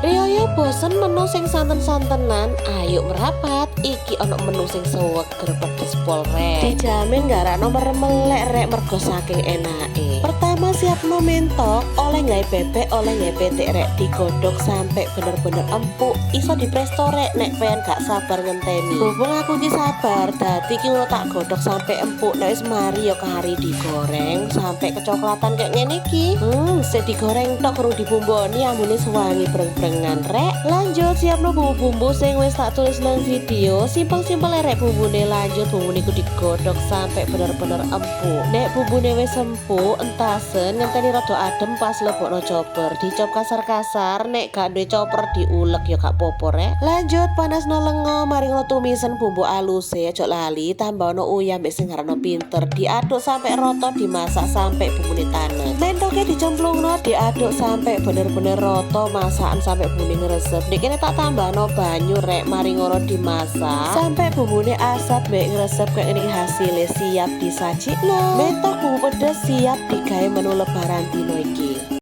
Riyoyo bosen menu sing santen-santenan, ayo merapat. Iki ono menu sing seger pedes pol, rek. Dijamin garakno merem melek, rek, mergo saking enake. Pertama, siapno mentok, oleh gawe bebek, oleh gawe pitik, rek. Digodhog sampai bener-bener empuk. Iso dipresto, rek, nek pengen gak sabar ngenteni. Berhubung aku ki sabar, dadi ki ngono tak godhog sampai empuk. Nek wis mari yo kari digoreng sampai kecoklatan kayak ngene iki. Sik digoreng tok kurang dibumboni, ambune wangi breng-brengan, rek. Lanjut siapno bumbu-bumbu sing wis tak tulis nang video. Simpel-simpel, rek, bumbune. Lanjut bumbune iku digodhog sampai bener-bener empuk. Nek bumbune wis empuk, entasen ngenteni rada adem, pas lebokno chopper. Dicop kasar-kasar, nek gak duwe chopper diulek ya gak popo, rek. Lanjut panasno lengo, mari ngono tumisen bumbu aluse, aja lali tambahno uyah mbek sing aranno pinter. Diaduk sampai roto, dimasak sampai bumbune tanek. Mentoke dicemplungno, diaduk sampai bener-bener roto, masakan sampai bumbune ngresep. Nek kene tak tambahno banyu, rek, mari ngono dimasak sampai bumbune asat mbek ngresep kayak ngene. Hasilnya siap disajikno. Mentok bumbu pedes siap digawe menu Lebaran dino iki.